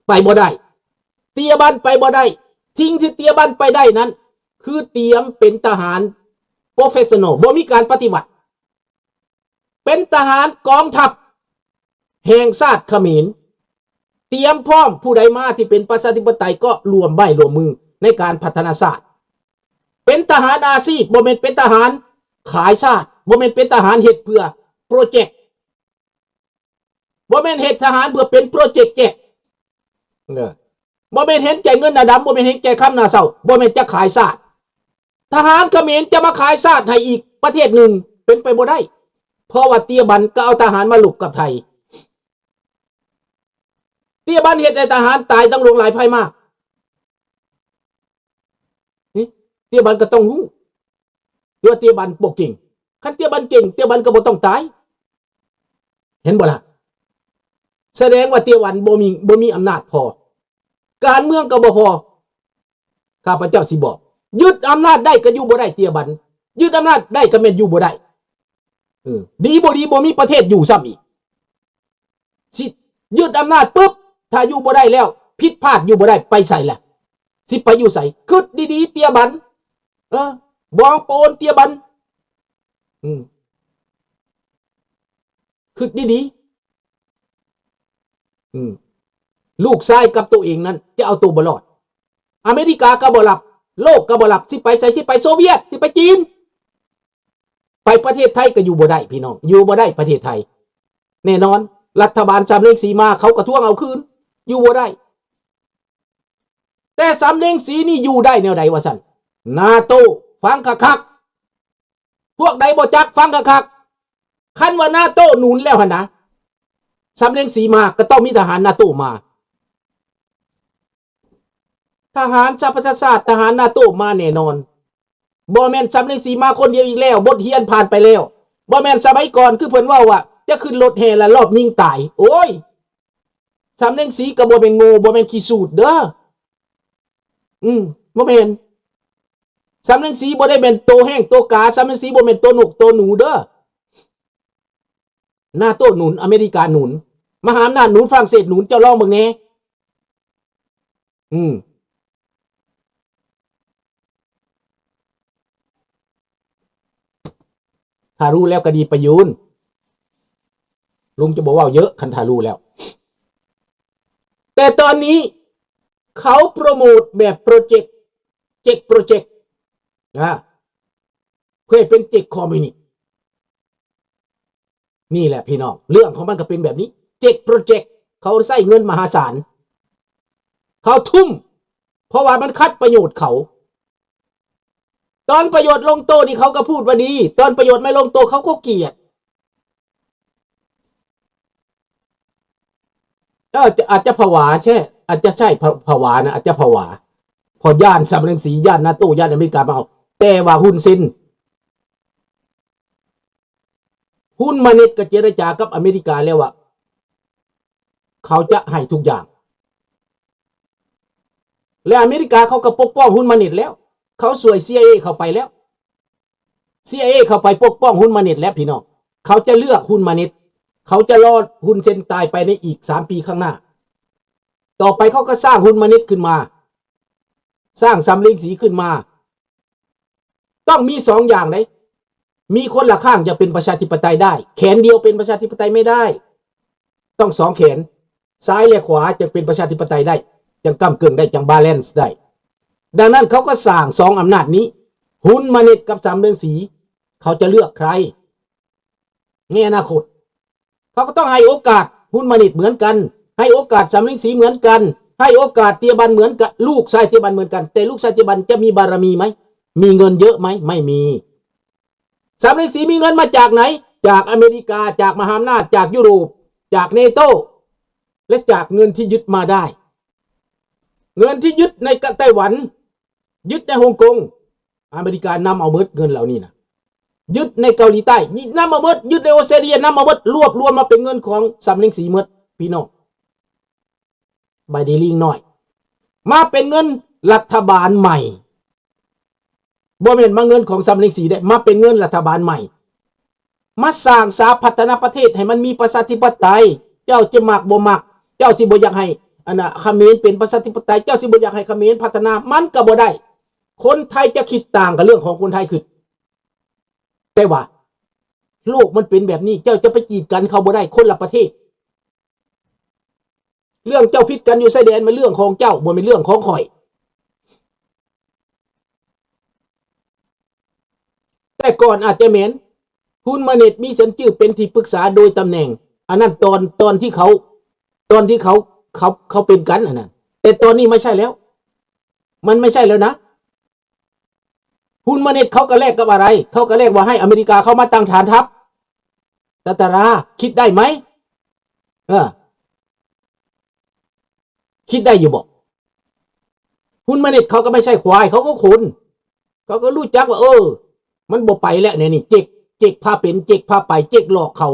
ໄປບໍ່ໄດ້ ເຕຍບັນໄປບໍ່ໄດ້. ສິ່ງທີ່ເຕຍບັນໄປໄດ້ນັ້ນ ຄືຕຽມເປັນທະຫານ professional ບໍ່ມີການປະຕິວັດ ເປັນທະຫານກອງທັບແຫ່ງຊາດຂະເໝນ ຕຽມພ້ອມ ຜູ້ໃດມາທີ່ເປັນປະຊາທິປະໄຕກໍຮ່ວມໄມ້ຮ່ວມມືໃນການພັດທະນາຊາດ ເປັນທະຫານອາຊີບ ບໍ່ແມ່ນເປັນທະຫານຂາຍຊາດ ບໍ່ແມ່ນເປັນທະຫານເຮັດເພື່ອໂປຣເຈັກ ບໍ່ແມ່ນເຮັດທະຫານເພື່ອເປັນໂປຣເຈັກແຈັກ ເອີ ບໍ່ແມ່ນເຫັນແກ່ເງິນໜ້າດຳ ບໍ່ແມ່ນເຫັນແກ່ຄຳໜ້າເຊົາ ບໍ່ແມ່ນຈະຂາຍຊາດ. ທະຫານຂະເໝນຈະມາຂາຍຊາດໃຫ້ອີກປະເທດໜຶ່ງ ເປັນໄປບໍ່ໄດ້ ເພາະວ່າເຕຍບັນກໍເອົາທະຫານມາລົບກັບໄທ ເຕຍບັນເຮັດໃຫ້ທະຫານຕາຍຕັ້ງຫຼວງຫຼາຍພາຍມາກ. ນີ້ ເຕຍບັນກໍຕ້ອງຮູ້ ຫຼືວ່າເຕຍບັນບໍ່ເກັ່ງ? ຄັນເຕຍບັນເກັ່ງ ເຕຍບັນກໍບໍ່ຕ້ອງຕາຍ ເຫັນບໍ່ລະ? ສະແດງວ່າເຕຍບັນບໍ່ມີ ບໍ່ມີອຳນາດພໍ ການເມືອງກໍບໍ່ພໍ. ຂ້າພະເຈົ້າຊິບອກ ຍຶດອຳນາດໄດ້ກໍຢູ່ບໍ່ໄດ້ ເຕຍບັນ ຍຶດອຳນາດໄດ້ກໍແມ່ນຢູ່ບໍ່ໄດ້. ເອີ ດີບໍ່ດີ ບໍ່ມີປະເທດຢູ່ຊ້ຳອີກ. ຊິຍຶດອຳນາດປຶບ ຖ້າຢູ່ບໍ່ໄດ້ແລ້ວ ຜິດພາດຢູ່ບໍ່ໄດ້ ໄປໃສລະ? ຊິໄປຢູ່ໃສ? ຄິດດີໆ ເຕຍບັນ ເອີ ບອງໂປນ ເຕຍບັນ ອືມ ຄິດດີໆ ອືມ ລູກຊາຍກັບໂຕເອງນັ້ນຈະເອົາໂຕບໍ່ລອດ. ອາເມລິກາກໍບໍ່ຮັບ ໂລກກໍບໍ່ຮັບ ຊິໄປໃສ? ຊິໄປໂຊວຽດ ຊິໄປຈີນ? ໄປປະເທດໄທກໍຢູ່ບໍ່ໄດ້ພີ່ນ້ອງ ຢູ່ບໍ່ໄດ້ປະເທດໄທ ແນ່ນອນ. ລັດຖະບານສຳເລັງສີມາ ເຂົາກໍທວງເອົາຄືນ ຢູ່ບໍ່ໄດ້. ແຕ່ສຳເລັງສີນີ້ຢູ່ໄດ້ແນວໃດວ່າຊັ້ນ? ນາໂຕ ຟັງຄັກໆ ພວກໃດບໍ່ຈັກ ຟັງຄັກໆ ຄັນວ່ານາໂຕໜູນແລ້ວຫັ້ນນະ ສຳເລັງສີມາກໍຕ້ອງມີທະຫານນາໂຕມາ. ທະຫານສະຫະປະຊາຊາດ ທະຫານນາໂຕມາແນ່ນອນ. ບໍ່ແມ່ນສຳເລັງສີມາຄົນດຽວອີກແລ້ວ ບົດຮຽນຜ່ານໄປແລ້ວ. ບໍ່ແມ່ນສະໄໝກ່ອນຄືເພິ່ນເວົ້າວ່າ ຈະຂຶ້ນລົດແຫ່ແລ້ວລອບຍິງຕາຍ. ໂອ້ຍ ສຳເລັງສີກໍບໍ່ແມ່ນໂງ່ ບໍ່ແມ່ນຂີ້ສູດເດີ. ອືມ ບໍ່ແມ່ນ. ສຳເລັງສີບໍ່ໄດ້ແມ່ນໂຕແຮ້ງໂຕກາ ສຳເລັງສີບໍ່ແມ່ນໂຕນົກໂຕໜູເດີ. ນາໂຕໜູນ ອາເມລິກາໜູນ ມະຫາອຳນາດໜູນ ຝຣັ່ງເສດໜູນ ເຈົ້າລອງເບິ່ງແດ່. ອືມ ຖ້າຮູ້ແລ້ວກໍດີປະຢູນ ລຸງຈະບໍ່ເວົ້າເຍີະ ຄັນຖ້າຮູ້ແລ້ວ. ແຕ່ຕອນນີ້ເຂົາໂປຣໂມດແບບໂປຣເຈັກ ເຈັກໂປຣເຈັກ ອາ ເພື່ອໃຫ້ເປັນເຈັກຄອມມິວນິດ. ນີ້ແຫຼະພີ່ນ້ອງ ເລື່ອງຂອງມັນກໍເປັນແບບນີ້ ເຈັກໂປຣເຈັກ ເຂົາໃຊ້ເງິນມະຫາສານ ເຂົາທຸ່ມ ເພາະວ່າມັນຂັດປະໂຫຍດເຂົາ. ຕອນປະໂຫຍດລົງໂຕນີ້ເຂົາກໍພູດວ່າດີ ຕອນປະໂຫຍດໄມ່ລົງໂຕເຂົາກໍກຽດ. ເອີ ອາດຈະ ອາດຈະຜະຫວາແທ້ ອາດຈະໃຊ້ ຜະ ຜະຫວານະ ອາດຈະຜະຫວາ ເພາະຢ້ານສຳເລັງສີ ຢ້ານນາໂຕ ຢ້ານອາເມລິກາມາເອົາ. ແຕ່ວ່າຮຸນເຊັນ ຮຸນມາເນັດກໍເຈລະຈາກັບອາເມລິກາແລ້ວວ່າ ເຂົາຈະໃຫ້ທຸກຢ່າງ ແລະ ອາເມລິກາເຂົາກໍປົກປ້ອງຮຸນມາເນັດແລ້ວ ເຂົາຊ່ວຍ CIA ເຂົ້າໄປແລ້ວ. CIA ເຂົ້າໄປປົກປ້ອງຮຸນມາເນັດແລ້ວພີ່ນ້ອງ ເຂົາຈະເລືອກຮຸນມາເນັດ ເຂົາຈະລໍຮຸນເຊັນຕາຍໄປໃນອີກສາມປີຂ້າງໜ້າ. ຕໍ່ໄປເຂົາກໍສ້າງຮຸນມາເນັດຂຶ້ນມາ ສ້າງສຳເລັງສີຂຶ້ນມາ. ຕ້ອງມີສອງຢ່າງເດ້ ມີຄົນລະຂ້າງຈະເປັນປະຊາທິປະໄຕໄດ້ ແຂນດຽວເປັນປະຊາທິປະໄຕໄມ່ໄດ້ ຕ້ອງສອງແຂນ ຊ້າຍແລະຂວາຈຶ່ງເປັນປະຊາທິປະໄຕໄດ້ ຈັ່ງກ້ຳເກິ່ງໄດ້ ຈັ່ງບາແລນໄດ້. ດັ່ງນັ້ນເຂົາກໍສ້າງສອງອຳນາດນີ້ ຮຸນມາເນັດກັບສຳເລັງສີ ເຂົາຈະເລືອກໃຄໃນອະນາຄົດ? ເຂົາກໍຕ້ອງໃຫ້ໂອກາດຮຸນມາເນັດເໝືອນກັນ ໃຫ້ໂອກາດສຳເລັງສີເໝືອນກັນ ໃຫ້ໂອກາດເຕຍບັນເໝືອນກັນ ລູກຊາຍເຕຍບັນເໝືອນກັນ. ແຕ່ລູກຊາຍເຕຍບັນຈະມີບາລະມີໄໝ? ມີເງິນເຍີະໄໝ? ໄມ່ມີ. ສຳເລັງສີມີເງິນມາຈາກໃນ? ຈາກອາເມລິກາ ຈາກມະຫາອຳນາດ ຈາກຢູໂຣບ ຈາກເນໂຕ ແລະ ຈາກເງິນທີ່ຍຶດມາໄດ້. ເງິນທີ່ຍຶດໃນກະໄຕ້ຫວັນ ຍຶດໃນຮົງກົງ ອາເມລິການຳເອົາໝົດເງິນເຫຼົ່ານີ້ນະ ຍຶດໃນເກົາຫຼີໃຕ້ ນຳເອົາໝົດ ຍຶດໃນອົດສະເຕຣເລຍ ນຳເອົາໝົດ ລວບລວມມາເປັນເງິນຂອງສຳເລັງສີໝົດ ພີ່ນ້ອງ. ບາດນີ້ລີ້ງນ້ອຍ ມາເປັນເງິນລັດຖະບານໃໝ່ ບໍ່ແມ່ນມາເງິນຂອງສຳເລັງສີເດ້ ມາເປັນເງິນລັດຖະບານໃໝ່ ມາສ້າງສາພັດທະນາປະເທດໃຫ້ມັນມີປະຊາທິປະໄຕ. ເຈົ້າຈະມັກບໍ່ມັກ ເຈົ້າຊິບໍ່ຢາກໃຫ້ ອັນນ່າ ຂະເໝນເປັນປະຊາທິປະໄຕ ເຈົ້າຊິບໍ່ຢາກໃຫ້ຂະເໝນພັດທະນາ ມັນກໍບໍ່ໄດ້. ຄົນໄທຈະຄິດຕ່າງກໍເລື່ອງຂອງຄົນໄທຄິດ ແຕ່ວ່າໂລກມັນເປັນແບບນີ້ ເຈົ້າຈະໄປກີດກັນເຂົາບໍ່ໄດ້ ຄົນລະປະເທດ. ເລື່ອງເຈົ້າຜິດກັນຢູ່ຊາຍແດນ ມັນເລື່ອງຂອງເຈົ້າ ບໍ່ແມ່ນເລື່ອງຂອງຂ້ອຍ. ແຕ່ກ່ອນອາດຈະແມ່ນ ຮຸນມາເນັດ ມີສັນຈື່ ເປັນທີ່ປຶກສາໂດຍຕຳແໜ່ງ ອັນນັ້ນຕອນ ຕອນທີ່ເຂົາ ຕອນທີ່ເຂົາ ເຂົາ ເຂົາເປັນກັນອັນນັ້ນ ແຕ່ຕອນນີ້ບໍ່ໃຊ່ແລ້ວ ມັນບໍ່ໃຊ່ແລ້ວນະ. ຮຸນມາເນັດ ເຂົາກໍແລກກັບອະໄລ? ເຂົາກໍແລກວ່າໃຫ້ອາເມລິກາເຂົ້າມາຕັ້ງຖານທັບ. ຕາຕາລາ ຄິດໄດ້ໄໝ? ເອີ ຄິດໄດ້ຢູ່ບໍ່? ຮຸນມາເນັດ ເຂົາກໍບໍ່ໃຊ່ຄວາຍ ເຂົາກໍຄົນ ເຂົາກໍຮູ້ຈັກວ່າ ເອີ ມັນບໍ່ໄປແລ້ວແນວນີ້ ເຈັກ ເຈັກພາເປັນ ເຈັກພາໄປ ເຈັກຫຼອກເຂົາ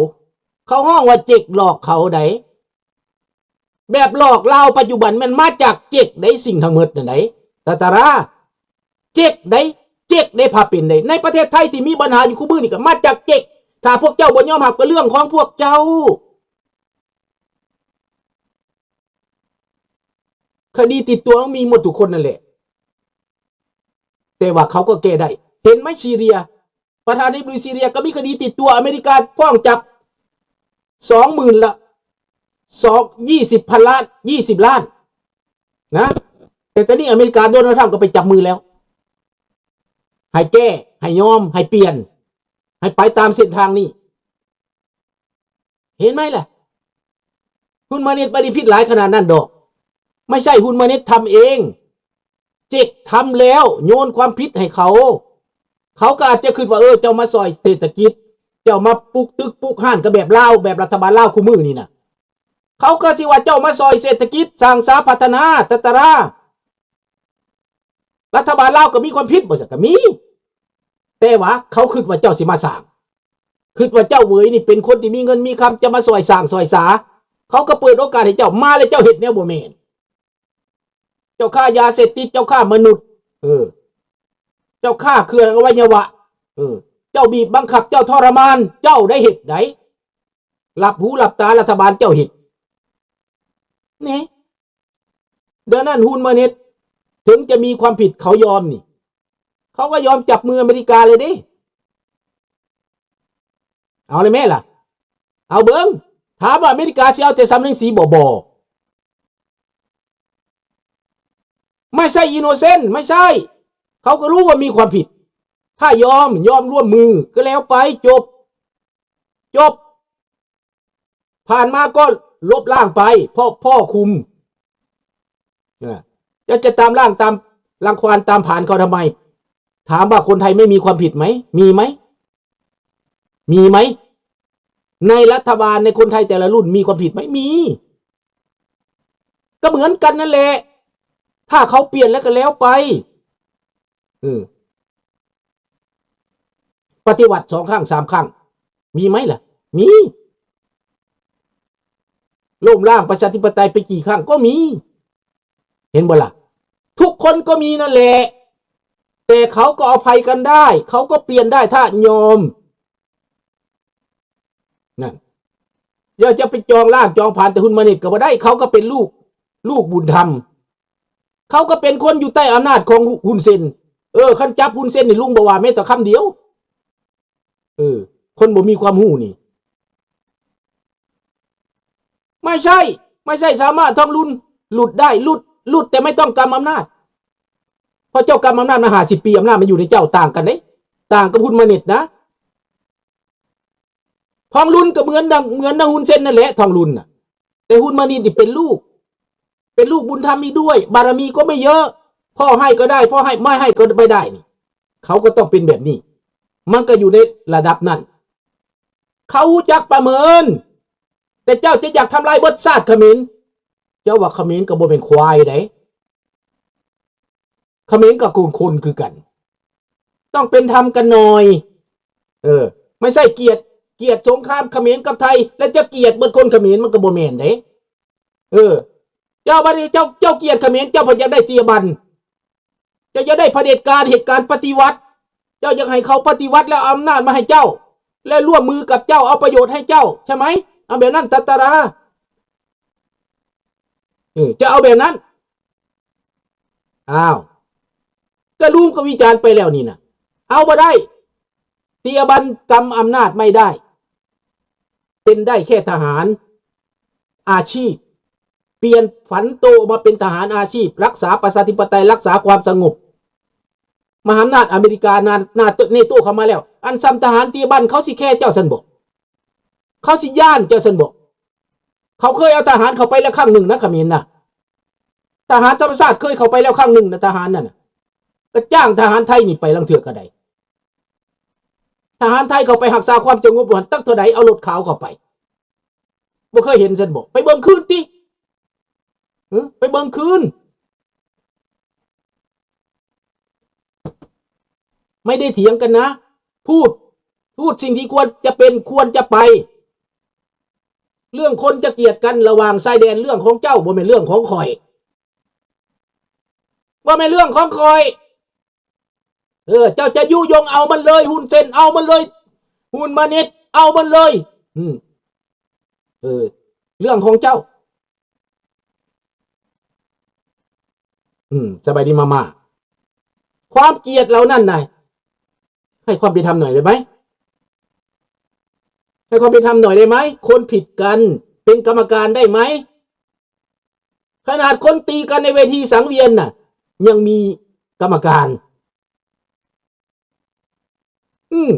ເຂົາຮ້ອງວ່າເຈັກຫຼອກເຂົາໃດ໋. ແບບຫຼອກລາວປັດຈຸບັນແມ່ນມາຈາກເຈັກໃດ໋ ສິ່ງທັງໝົດນັ້ນໃດ໋ ຕາຕາລາ ເຈັກໃດ໋ ເຈັກໃດ໋ ພາເປັນໃດ໋. ໃນປະເທດໄທທີ່ມີບັນຫາຢູ່ຄູ່ມື້ນີ້ກໍມາຈາກເຈັກ. ຖ້າພວກເຈົ້າບໍ່ຍອມຮັບກໍເລື່ອງຂອງພວກເຈົ້າ. ຄະດີຕິດຕົວມີໝົດທຸກຄົນນັ້ນແຫຼະ ແຕ່ວ່າເຂົາກໍແກ້ໄດ້. ເຫັນໄໝ? ຊີເຣຍ ປະທານາທິບໍດີຊີເຣຍກໍມີຄະດີຕິດຕົວ ອາເມລິກາຟ້ອງຈັບສອງໝື່ນລະ ສອງ ຊາວພັນລ້ານ ຊາວລ້ານນະ. ແຕ່ຕອນນີ້ອາເມລິກາ ໂດນັລ ທຣຳ ກໍໄປຈັບມືແລ້ວ ໃຫ້ແກ້ ໃຫ້ຍອມ ໃຫ້ປ່ຽນ ໃຫ້ໄປຕາມເສັ້ນທາງນີ້. ເຫັນໄໝລະ? ຮຸນມາເນັດບໍ່ໄດ້ຜິດຫຼາຍຂະໜາດນັ້ນດອກ. ບໍ່ໃຊ່ຮຸນມາເນັດທຳເອງ. ເຈັກທຳແລ້ວໂຍນຄວາມຜິດໃຫ້ເຂົາ. ເຂົາກໍອາດຈະຄິດວ່າ ເອີ ເຈົ້າມາຊ່ອຍເສດຖະກິດ, ເຈົ້າມາປຸກຕຶກປຸກຮ້ານ ກໍແບບລາວ, ແບບລັດຖະບານລາວຄູ່ມື້ນີ້ນະ. ເຂົາກໍຊິວ່າເຈົ້າມາຊ່ອຍເສດຖະກິດ, ສ້າງສາພັດທະນາ, ຕະຕະລາ. ລັດຖະບານລາວກໍມີຄວາມຜິດບໍ່? ຊັ້ນກໍມີ. ແຕ່ວ່າເຂົາຄິດວ່າເຈົ້າຊິມາສ້າງ, ຄິດວ່າເຈົ້າເຫວີຍນີ້ເປັນຄົນທີ່ມີເງິນມີຄຳ ຈະມາຊ່ອຍສ້າງຊ່ອຍສາ. ເຂົາກໍເປີດໂອກາດໃຫ້ເຈົ້າ, ມາແລ້ວເຈົ້າເຮັດແນວບໍ່ແມ່ນ. ເຈົ້າຄ້າຢາເສບຕິດ, ເຈົ້າຄ້າມະນຸດ, ເອີ, ເຈົ້າຄ້າເຄື່ອງອະໄວຍະວະ, ເອີ, ເຈົ້າບີບບັງຄັບ, ເຈົ້າທໍລະມານ, ເຈົ້າໄດ້ເຮັດໃດ໋. ຫຼັບຫູຫຼັບຕາລັດຖະບານເຈົ້າເຮັດ. ນີ້. ດັ່ງນັ້ນ ຮຸນມາເນັດ ເຖິງຈະມີຄວາມຜິດ ເຂົາຍອມນີ້, ເຂົາກໍຍອມຈັບມືອາເມລິກາເລີຍເດ້. ເອົາເລີຍແມ່ລະ, ເອົາເບິ່ງ, ຖາມວ່າອາເມລິກາຊິເອົາແຕ່ສຳເລັງສີບໍ່? ບໍ່. ໄມ່ໃຊ່ອິນໂນເຊັນ, ໄມ່ໃຊ່. ເຂົາກໍຮູ້ວ່າມີຄວາມຜິດ. ຖ້າຍອມ, ຍອມຮ່ວມມືກໍແລ້ວໄປ, ຈົບ, ຈົບ. ຜ່ານມາກໍລົບລ້າງໄປ ເພາະພໍ່ຄຸມ. ເອີ ແລ້ວຈະຕາມລ້າງ ຕາມລັງຄວານ ຕາມຜານເຂົາທຳໄມ? ຖາມວ່າຄົນໄທໄມ່ມີຄວາມຜິດໄໝ? ມີໄໝ? ມີໄໝ? ໃນລັດຖະບານ ໃນຄົນໄທແຕ່ລະລຸ້ນມີຄວາມຜິດໄໝ? ມີ. ກໍເໝືອນກັນນັ້ນແຫຼະ. ຖ້າເຂົາປ່ຽນແລ້ວກໍແລ້ວໄປ. ເອີ ປະຕິວັດສອງຄັ້ງສາມຄັ້ງ ມີໄໝລະ? ມີ. ລົ້ມລ້າງປະຊາທິປະໄຕໄປກີ່ຄັ້ງກໍມີ. ເຫັນບໍ່ລະ? ທຸກຄົນກໍມີນັ້ນແຫຼະ. ແຕ່ເຂົາກໍອະໄພກັນໄດ້, ເຂົາກໍປ່ຽນໄດ້ ຖ້າຍອມ. ນັ້ນ. ຢ່າຈະໄປຈອງລ້າງຈອງຜານແຕ່ຮຸນມາເນັດກໍບໍ່ໄດ້. ເຂົາກໍເປັນລູກ, ລູກບຸນທຳ. ເຂົາກໍເປັນຄົນຢູ່ໃຕ້ອຳນາດຂອງຮຸນເຊັນ. ເອີ ຄັນຈັບຮຸນເຊັນນີ້ ລຸງບໍ່ວ່າແມ້ແຕ່ຄຳດຽວ. ເອີ ຄົນບໍ່ມີຄວາມຮູ້ນີ້. ໄມ່ໃຊ່, ໄມ່ໃຊ່ສາມາດທອງລຸນ ຫຼຸດໄດ້, ຫຼຸດ, ຫຼຸດແຕ່ໄມ່ຕ້ອງກຳອຳນາດ. ເພາະເຈົ້າກຳອຳນາດມາຫ້າສິບປີ, ອຳນາດມັນຢູ່ໃນເຈົ້າ, ຕ່າງກັນເດ້, ຕ່າງກັບຮຸນມາເນັດນະ. ທອງລຸນກໍເໝືອນດັ່ງ, ເໝືອນດັ່ງຮຸນເຊັນນັ້ນແຫຼະ, ທອງລຸນນະ. ແຕ່ຮຸນມາເນັດນີ້ເປັນລູກ, ເປັນລູກບຸນທຳອີກດ້ວຍ, ບາລະມີກໍໄມ່ເຍອະ, ພໍ່ໃຫ້ກໍໄດ້, ພໍ່ໃຫ້, ແມ່ໃຫ້ກໍໄມ່ໄດ້ນີ້. ເຂົາກໍຕ້ອງເປັນແບບນີ້. ມັນກໍຢູ່ໃນລະດັບນັ້ນ. ເຂົາຮູ້ຈັກປະເມີນ. ແຕ່ເຈົ້າຈະຢາກທຳລາຍເບິດຊາດຂະເໝນ. ເຈົ້າວ່າຂະເໝນກໍບໍ່ແມ່ນຄວາຍໃດ. ຂະເໝນກໍຄົນ, ຄົນຄືກັນ. ຕ້ອງເປັນທຳກັນໜ່ອຍ. ເອີ, ໄມ່ໃຊ່ກຽດ, ກຽດສົງຄາມຂະເໝນກັບໄທ ແລ້ວຈະກຽດເບິດຄົນຂະເໝນ, ມັນກໍບໍ່ແມ່ນເດ້. ເອີ, ເຈົ້າບັດນີ້ເຈົ້າ, ເຈົ້າກຽດຂະເໝນ, ເຈົ້າພັດຢາກໄດ້ເຕຍບັນ. ເຈົ້າຢາກໄດ້ຜະເດັດການ, ເຮັດການປະຕິວັດ. ເຈົ້າຢາກໃຫ້ເຂົາປະຕິວັດ ແລ້ວເອົາອຳນາດມາໃຫ້ເຈົ້າ, ແລ້ວຮ່ວມມືກັບເຈົ້າ, ເອົາປະໂຫຍດໃຫ້ເຈົ້າ, ໃຊ່ໄໝ? ເອົາແບບນັ້ນ, ຕາຕາລາ. ເອີ ຈະເອົາແບບນັ້ນ? ອ້າວ ກະລຸງກະວິຈານໄປແລ້ວນີ້ນະ ເອົາບໍ່ໄດ້ ເຕຍບັນກຳອຳນາດໄມ່ໄດ້ ເປັນໄດ້ແຄ່ທະຫານອາຊີບ ປ່ຽນຜັນໂຕມາເປັນທະຫານອາຊີບ ລັກສາປະຊາທິປະໄຕ ລັກສາຄວາມສະຫງົບ. ມະຫາອຳນາດອາເມລິກາ ນາ ນາໂຕ ເນໂຕເຂົ້າມາແລ້ວ ອັນຊ່ຳທະຫານເຕຍບັນ ເຂົາຊິແຄເຈົ້າຊັ້ນບໍ? ເຂົາຊິຢ້ານເຈົ້າຊັ້ນບໍ? ເຂົາເຄີຍເອົາທະຫານເຂົ້າໄປແລ້ວຄັ້ງໜຶ່ງນະ ຂະເໝນນະ ທະຫານທຳມະຊາດເຄີຍເຂົ້າໄປແລ້ວຄັ້ງໜຶ່ງນະ ທະຫານນັ້ນນະ ກະຈ້າງທະຫານໄທນີ້ໄປລາງເທື່ອກະໄດ້. ທະຫານໄທເຂົ້າໄປຮັກສາຄວາມສະຫງົບຢູ່ຫັ້ນ ຕັກເທົ່າໃດ ເອົາລົດຂາວເຂົ້າໄປ ບໍ່ເຄີຍເຫັນຊັ້ນບໍ? ໄປເບິ່ງຄືນຕິ ຫື ໄປເບິ່ງຄືນ. ໄມ່ໄດ້ຖຽງກັນນະ ພູດ ພູດສິ່ງທີ່ຄວນຈະເປັນ ຄວນຈະໄປ. ເລື່ອງຄົນຈະກຽດກັນລະຫວ່າງຊາຍແດນ ເລື່ອງຂອງເຈົ້າ ບໍ່ແມ່ນເລື່ອງຂອງຂ້ອຍ ບໍ່ແມ່ນເລື່ອງຂອງຂ້ອຍ. ເອີ ເຈົ້າຈະຍຸຍົງ ເອົາມັນເລີຍ ຮຸນເຊັນ ເອົາມັນເລີຍ ຮຸນມາເນັດ ເອົາມັນເລີຍ ອືມ ເອີ ເລື່ອງຂອງເຈົ້າ. ອືມ ສະບາຍດີມາມ່າ. ຄວາມກຽດເຫຼົ່ານັ້ນນະ ໃຫ້ຄວາມເປັນທຳໜ້ອຍໄດ້ໄໝ? ໃຫ້ຄວາມເປັນທຳໜ້ອຍໄດ້ໄໝ? ຄົນຜິດກັນເປັນກຳມະການໄດ້ໄໝ? ຂະໜາດຄົນຕີກັນໃນເວທີສັງວຽນນະ ຍັງມີກຳມະການ. ອືມ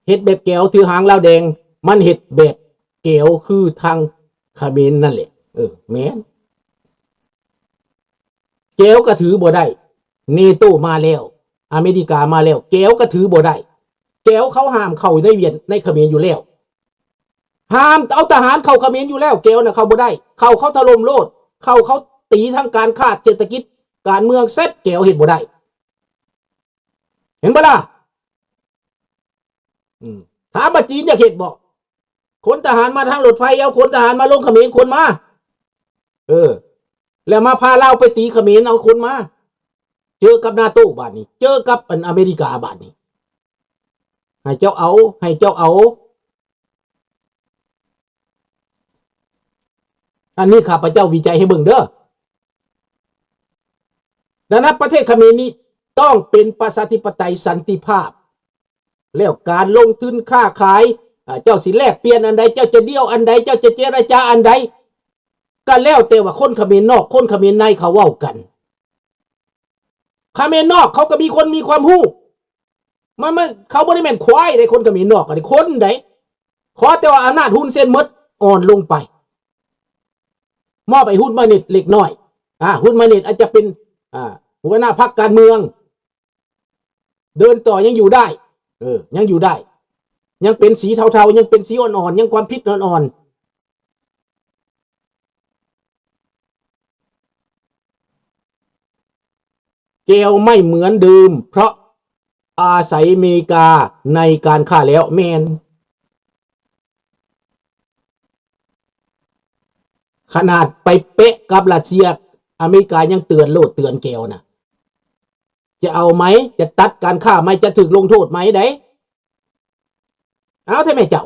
ເຮັດແບບແກວຖືຫາງລາວແດງ ມັນເຮັດແບບແກວຄືທາງຂະເໝນນັ້ນແຫຼະ. ເອີ ແມ່ນ ແກວກະຖືບໍ່ໄດ້ ເນໂຕມາແລ້ວ ອາເມລິກາມາແລ້ວ ແກວກະຖືບໍ່ໄດ້. ແກວເຂົາຫ້າມເຂົ້າໃນວຽດ ໃນຂະເໝນຢູ່ແລ້ວ. ຫ້າມເອົາທະຫານເຂົ້າຂະເໝນຢູ່ແລ້ວ ແກວນະເຂົ້າບໍ່ໄດ້. ເຂົ້າເຂົາຖະຫຼົ່ມໂລດ ເຂົ້າເຂົາຕີທາງການຄ້າເສດຖະກິດ ການເມືອງເສັດ ແກວເຮັດບໍ່ໄດ້. ເຫັນບໍ່ລະ? ອືມ ຖາມວ່າຈີນຢາກເຮັດບໍ່? ຂົນທະຫານມາທາງລົດໄຟ ເອົາຂົນທະຫານມາລົງຂະເໝນ ຂົນມາ ເອີ ແລ້ວມາພາລາວໄປຕີຂະເໝນ ເອົາຂົນມາ ເຈີກັບນາໂຕບາດນີ້ ເຈີກັບອັນອາເມລິກາບາດນີ້ ໃຫ້ເຈົ້າເອົາ ໃຫ້ເຈົ້າເອົາ. ອັນນີ້ຂ້າພະເຈົ້າວິໄຈໃຫ້ເບິ່ງເດີ. ດັ່ງນັ້ນປະເທດຂະເໝນນີ້ຕ້ອງເປັນປະຊາທິປະໄຕສັນຕິພາບ ແລ້ວການລົງທຶນຄ້າຂາຍ ອາ ເຈົ້າຊິແລກປ່ຽນອັນໃດ ເຈົ້າຈະດີວອັນໃດ ເຈົ້າຈະເຈລະຈາອັນໃດ ກະແລ້ວແຕ່ວ່າຄົນຂະເໝນນອກ ຄົນຂະເໝນໃນເຂົາເວົ້າກັນ. ຂະເໝນນອກເຂົາກະມີຄົນມີຄວາມຮູ້ ມັນ ມັນ ເຂົາບໍ່ໄດ້ແມ່ນຄວາຍເດ້ ຄົນຂະເໝນນອກກະໄດ້ຄົນໃດ ຂໍແຕ່ວ່າອຳນາດຮຸນເຊັນໝົດ ອ່ອນລົງໄປ ມອບໃຫ້ຮຸນມາເນັດເລັກນ້ອຍ ອາ ຮຸນມາເນັດອາດຈະເປັນ ອາ ຫົວໜ້າພັກການເມືອງ ເດີນຕໍ່ຍັງຢູ່ໄດ້ ເອີ ຍັງຢູ່ໄດ້ ຍັງເປັນສີເທົາໆ ຍັງເປັນສີອ່ອນໆ ຍັງຄວາມຜິດອ່ອນໆ. ແກວໄມ່ເໝືອນເດີມ ເພາະອາໄສເມກາໃນການຄ້າແລ້ວ ແມ່ນ ຂະໜາດໄປເປະກັບຣັດເຊຍ ອາເມລິກາຍັງເຕືອນໂລດ ເຕືອນແກວນະ ຈະເອົາໄໝ? ຈະຕັດການຄ້າໄໝ? ຈະຖືກລົງໂທດໄໝໃດ? ເອົາແທ້ແມ່ເຈົ້າ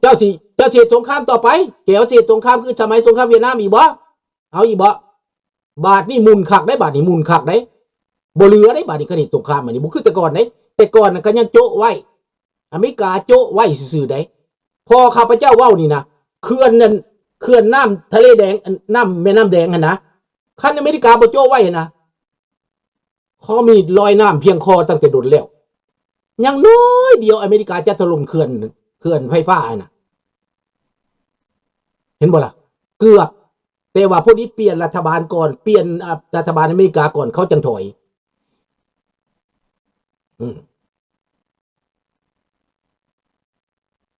ເຈົ້າຊິ ເຈົ້າຊິເຮັດສົງຄາມຕໍ່ໄປ? ແກວຊິເຮັດສົງຄາມຄືສະໄໝສົງຄາມຫວຽດນາມອີກບໍ່? ເອົາອີກບໍ່? ບາດນີ້ໝຸ່ນຄັກໄດ໋ ບາດນີ້ໝຸ່ນຄັກໄດ໋ ບໍ່ເຫຼືອໄດ໋ ບາດນີ້ຄັນເຮັດສົງຄາມ ບາດນີ້ບໍ່ຄືແຕ່ກ່ອນໄດ໋ ແຕ່ກ່ອນນະກະຍັງໂຈະໄວ້ ອາເມລິກາໂຈະໄວ້ຊື່ໆໄດ໋ ພໍ່ຂ້າພະເຈົ້າເວົ້ານີ້ນະ ເຂື່ອນນັ້ນ ເຂື່ອນນ້ຳທະເລແດງ ນ້ຳ ແມ່ນ້ຳແດງຫັ້ນນະ ຄັນອາເມລິກາບໍ່ໂຈະໄວ້ຫັ້ນນະ ເຂົາມີລອຍນ້ຳພຽງຄໍຕັ້ງແຕ່ດົນແລ້ວ ຍັງໜ້ອຍດຽວອາເມລິກາຈະຖະຫຼົ່ມເຂື່ອນ ເຂື່ອນໄຟຟ້າຫັ້ນນະ ເຫັນບໍ່ລະ? ເກືອບ ແຕ່ວ່າພໍດີປ່ຽນລັດຖະບານກ່ອນ ປ່ຽນ ອາ ລັດຖະບານອາເມລິກາກ່ອນ ເຂົາຈັ່ງຖອຍ ອືມ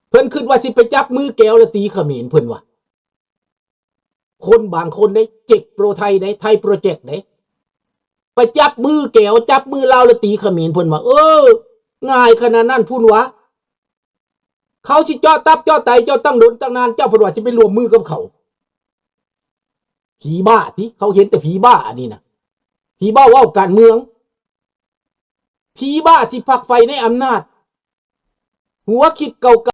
ເພິ່ນຄິດວ່າຊິໄປຈັບມືແກວແລ້ວຕີຂະເໝນ ເພິ່ນວ່າ ຄົນບາງຄົນເດ້ ເຈັກໂປຣໄທເດ້ ໄທໂປຣເຈັກເດ້ ໄປຈັບມືແກວ ຈັບມືລາວແລ້ວຕີຂະເໝນ ເພິ່ນວ່າ ເອີ ງ່າຍຂະໜາດນັ້ນພຸ້ນຫວາ? ເຂົາຊິເຈາະຕັບເຈາະໄຕເຈົ້າຕັ້ງດົນຕັ້ງນານ ເຈົ້າເພິ່ນວ່າຊິໄປຮ່ວມມືກັບເຂົາ ຜີບ້າຕິ ເຂົາເຫັນແຕ່ຜີບ້າອັນນີ້ນະ ຜີບ້າເວົ້າການເມືອງ ຜີບ້າທີ່ຝັກໃຝ່ໃນອຳນາດ ຫົວຄິດເກົ່າໆ